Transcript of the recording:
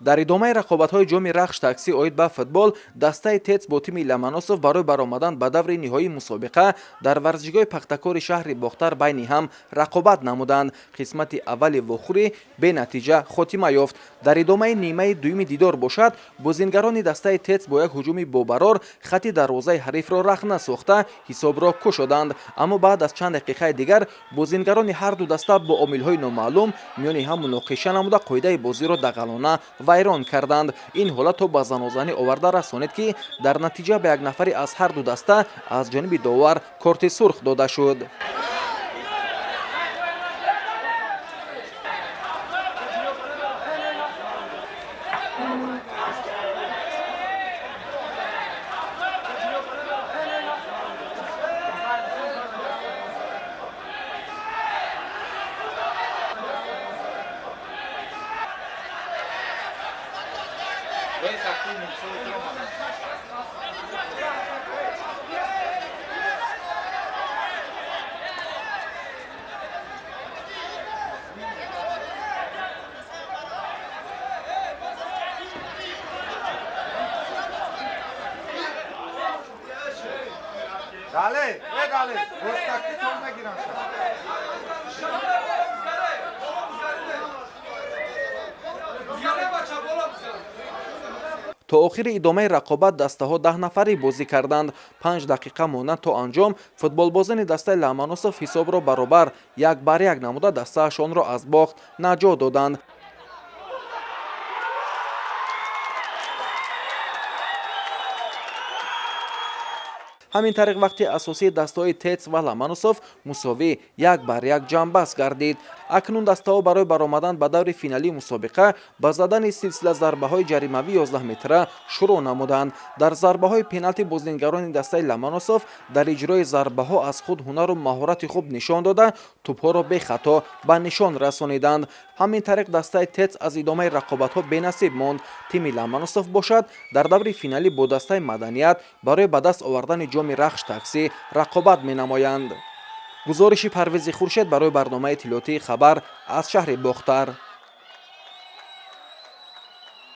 Дар идомаи рақобатҳои ҷоми Рахш таксӣ оид ба футбол, дастаи ТЭЦ бо тими Ламаносов барои баромадан ба даври ниҳоии мусобиқа дар варзишгоҳи Пахтакори шаҳри Бохтар байни ҳам рақобат намуданд. Қисмати аввали вохӯрӣ бенатиҷа хотима ёфт. Дар идомаи нимаи дуюми дидор бошад, бозингарони дастаи ТЭЦ бо як ҳуҷуми бобарор хати дарвозаи ҳарифро рахна сохта, ҳисобро кушоданд. Аммо баъд аз чанд дақиқаи дигар бозингарони ҳарду даста бо омилҳои номаълум миёни ҳам муноқиша намуда, қоидаи бозиро дағалона вайрон карданд. Ин ҳолат то ба занозанӣ оварда расонид, ки дар натиҷа ба як нафари аз ҳарду даста аз ҷониби довар корти сурх дода шуд. Dale, dale, То охири идомаи рақобат дастаҳо 10 нафарӣ бозӣ карданд. 5 дақиқа монанд то анҷом футболбозони дастаи Ламаносов ҳисобро баробар 1-1 намуда, дастаашонро аз бохт наҷот доданд. Ҳамин тариқ вақти асосии дастаҳои ТЭЦ ва Ламаносов мусовӣ 1-1 ҷамъбаст гардид. Акнун дастаҳо барои баромадан ба даври финалии мусобиқа ба задани силсила зарбаҳои ҷаримавии 11 метра шурӯъ намуданд. Дар зарбаҳои пеналти бозингарони дастаи Ламаносов дар иҷрои зарбаҳо аз худ ҳунару маҳорати хуб нишон дода, тӯбҳоро бехато ба нишон расониданд. Ҳамин тариқ дастаи ТЭЦ аз идомаи рақобатҳо бенасиб монд. Тими Ламаносов бошад, дар даври финалӣ бо дастаи Маданият барои ба даст овардани ҷоми Рахш таксӣ рақобат менамоянд. Гузориши Парвези Хуршед барои барномаи иттилоотии Хабар аз шаҳри Бохтар.